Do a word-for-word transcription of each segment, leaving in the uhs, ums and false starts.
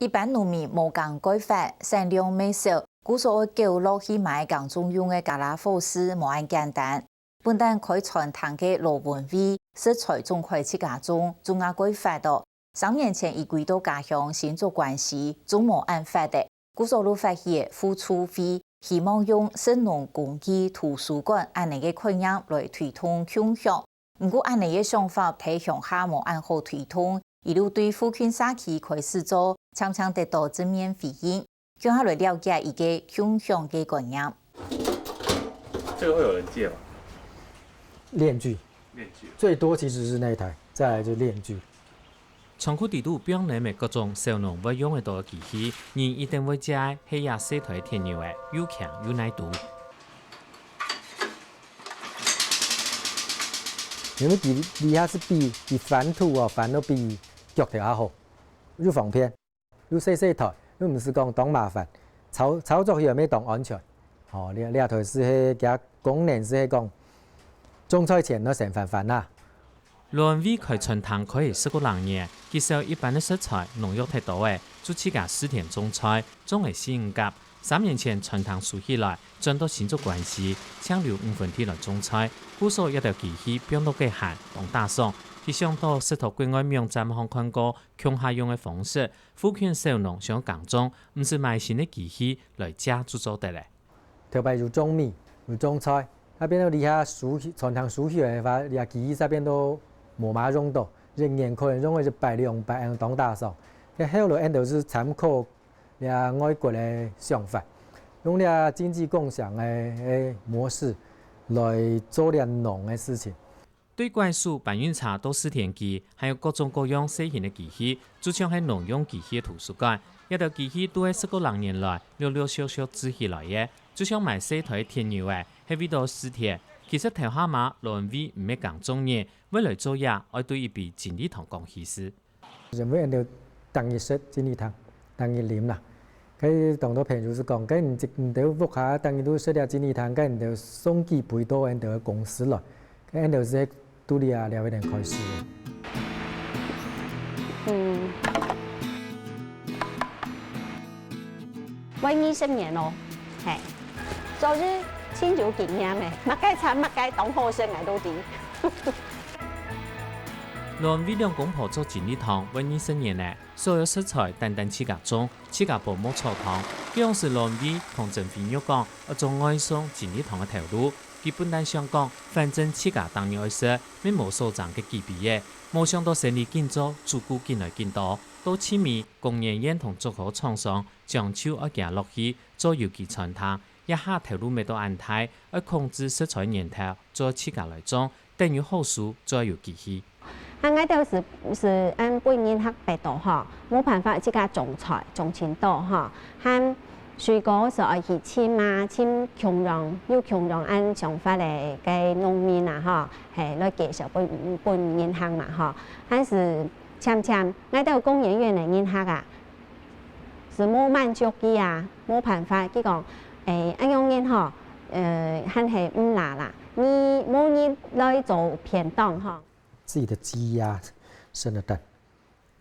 一般農民無耕蓋發，產量乜少，故所愛攪落去買耕種用个家樂福斯無恁簡單。本旦開餐廳个羅文偉，食材總係自家種，種啊蓋發哦。三年前佢歸到家鄉新竹關西，種無恁發个，故所就發起个互助會，希望用食農工具圖書館恁呢个概念來推動共享。毋過恁呢个想法在鄉下無恁好推動，佢就對附近社區開始做，常常得到正面回應。共下來了解佢个共享个觀念。這個會有人借嗎？鏈鋸，鏈鋸。最多其實是那一台，再來就鏈鋸。倉庫底肚放等个各種小農會用得到个機器，人一定會借个係這細台鐵牛仔，又輕又耐鍍。因為佢佢還係比佢翻土哦，翻到比腳頭還好，又方便，又細細台，又毋使講當麻煩，操操作起來乜當安全。哦，這這台係係佢功能係係講種菜前愛先翻翻啊。羅文偉開餐廳開了十過零年，佢少一般个食材、農藥忒多个，就自家試田種菜，種了四五甲。三年前餐廳收起來，轉到新竹關西，淨留五分地來種菜，故所這兜機器放到該閒，當打爽。佢想到識在國外網站項看過共下用个方式，附近小農想耕種，毋使買新个機器，來借就做得了。頭擺有種米，有種菜，該變到這下收起，餐廳收起來个話，這機器該變都無麼用到，一年可能用个一擺兩擺，恁樣當打爽。該後來𠊎兜係參考這外國个想法，用這經濟共享个个模式來做這農个事情。 對拐手、搬運車到試田機，還有各種各樣細型个機器，就像係農用機器个圖書館。這兜機器都係十過零年來陸陸續續製起來个，就像買細台鐵牛仔，係為到試田。其實頭下嘛，羅文偉毋係耕種人，會來做這，愛對一杯精力湯講起事。 因為𠊎兜逐日食精力湯，逐日啉啦。該當多朋友係講，該你你兜屋下逐日都食這精力湯，該你兜送幾杯到𠊎兜个公司來，該𠊎兜係對這啊這位人開始个。嗯。會二十年咯，嘿，所以盡有經驗个，麼个產麼个當好食，𠊎都知。羅文偉兩公婆做精力湯會二十年了，所有食材單單自家種，自家播磨炒湯。該央時羅文偉同曾輝玉講，愛做外送精力湯个頭路。佢本旦想講，反正自家逐日愛食，乜無所爭个幾杯仔。無想到生理緊做，主顧緊來緊多。到盡尾，工研院同竹科廠商 將就愛行落去做有機餐廳，這下頭路乜到恁大，愛控制食材源頭，做自家來種，等有好處，做有機器。啊，𠊎兜係係恁分人客逼到吼，無辦法自家種菜，種盡多吼，還水果係愛去尋啊，尋共樣有共樣恁想法个个農民啊吼，係來介紹分分人客嘛吼，還係漸漸𠊎兜工研院个人客啊， 係無滿足佢啊，無辦法，佢講，誒，恁樣人吼，呃，還係毋罅啦，你無人來做便當吼。自己的記憶啊，生了蛋。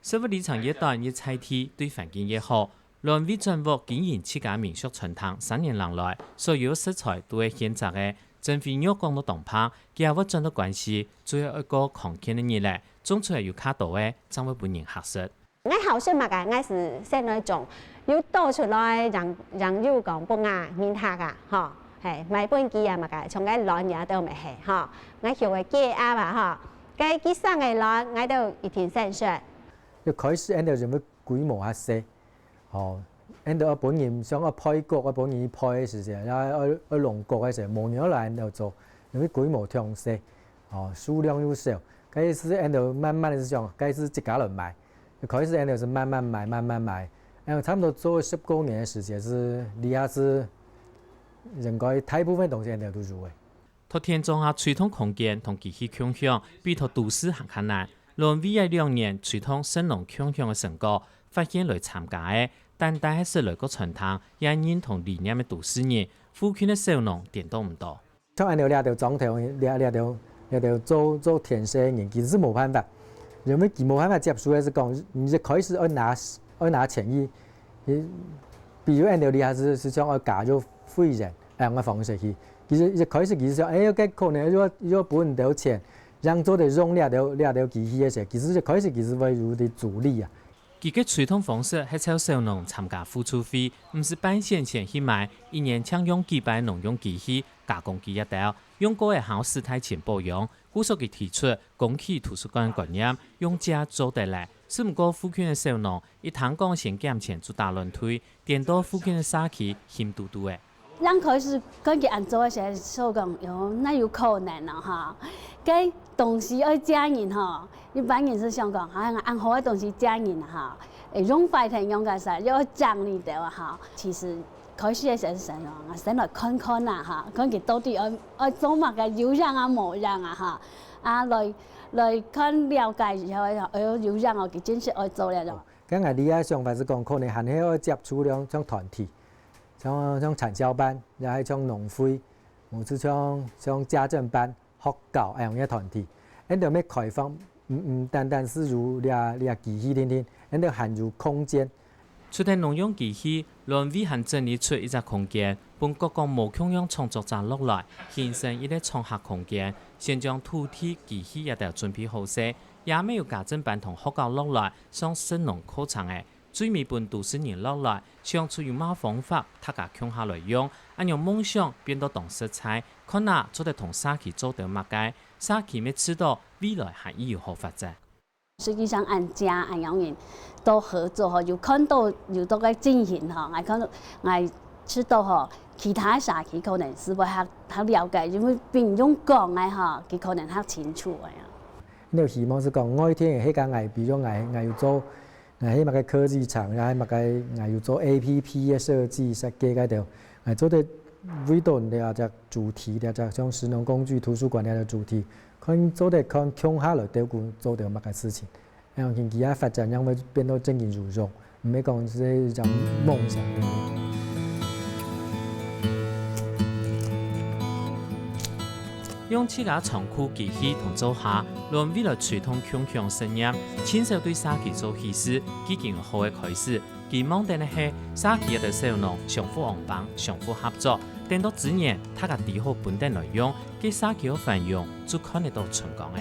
食物里程越短越在地，對環境越好。羅文偉轉屋經營自家民宿餐廳三年零來，所有食材都係現摘个。曾輝玉講到當怕，佢也會轉到關西，主要愛過康健个日仔，種出來有較多个，正會分人客食。 𠊎好食麼个，𠊎係先來種，有多出來，正正有講分啊人客啊，吼，係，賣分佢啊麼个，像該卵仔都乜係，吼，𠊎畜个雞鴨啊，吼，該佢生个卵，𠊎都一定先食。一開始𠊎兜因為規模較細，吼，𠊎兜愛分人像愛配角，愛分人配个時節，然後愛愛弄角个時節，無人來𠊎兜做，因為規模忒細，吼，數量又少。該意思𠊎兜慢慢个想，該係自家來賣。 開始𠊎兜係慢慢賣，慢慢賣，然後差不多做十過年个時間係，這下係應該大部分東西𠊎兜都有个。在田莊下吹動空間同機器共享，比在都市還較難。論為這兩年吹動食農共享个成果，發現來參加个，單單係識來過餐廳，也認同理念个都市人，附近个小農顛倒毋多。 像𠊎兜這兜莊頭，這這兜這兜做做田事个人，其實係無辦法，因為佢無辦法接受个係講，你一開始愛拿愛拿錢去，去比如恁樣，你還係係想愛加入會員，恁樣个方式去。其實一開始其實想，哎，該可能要要分兜錢，正做得用這兜這兜機器个時，其實一開始其實會有點阻力啊。佢个推動方式係招小農參加互助會，毋使半仙錢去買，一年淨用幾擺農用機器、加工機這兜，用過个還愛使大錢保養。故所佢提出公企圖書館个觀念，用借做得了。只毋過附近个小農一聽講先減錢就打亂隊，顛倒附近个社區興嘟嘟个。 正開始看佢恁做个時，想講，喲，哪有可能啊哈？該東西愛借人吼，一般人係想講，哎呀，恁好个東西借人哈，會用壞忒樣个時，又愛整理掉啊哈。其實開始个時，先哦，先來看看啊哈，看佢到底愛愛做麼个，有影啊無影啊哈，啊來來看了解以後，哎喲，有影哦，佢真係愛做了。該𠊎這个想法係講，可能還係愛接觸了像團體。 像像產銷班，也係像農會，無就像像家政班、學校恁樣个團體，恁樣愛開放，毋毋單單係有這這機器定定，恁樣還有空間。除忒農用機器，農會還整理出一隻空間，分各國無共樣創作者落來，形成一個場合空間，先將土地、機器這兜準備好勢，也乜有家政班同學校落來上食農課程个。 最尾分都市人落來，想出有麼方法，大家共下來用，恁樣夢想變到當實在，看啊做得同社區做兜麼个，社區乜知道未來還有好發展。實際上，恁樣恁樣人都合作吼，有看到有到个進行吼，𠊎看到𠊎知道吼，其他社區可能係會較較了解，因為比用講个吼，佢可能較清楚个啊。你有希望係講外天个，係講𠊎，比如講𠊎，𠊎有做 𠊎係麼个科技廠，也係麼个，𠊎有做A P P个設計、設計該兜，𠊎做得為到這隻主題，這隻像食農工具圖書館這隻主題，看做得看共下來兜顧做得麼个事情，恁樣佢个發展正會變到正經有用，毋係講係一種夢想。 用自家倉庫機器同灶下，摎未來推動共享實驗，親手對社區做喜事，既經有好个開始。期望等个係，社區个兜小農相互往幫、相互合作，等到資源大家知好分等來用，該社區个繁榮就看得到春光个。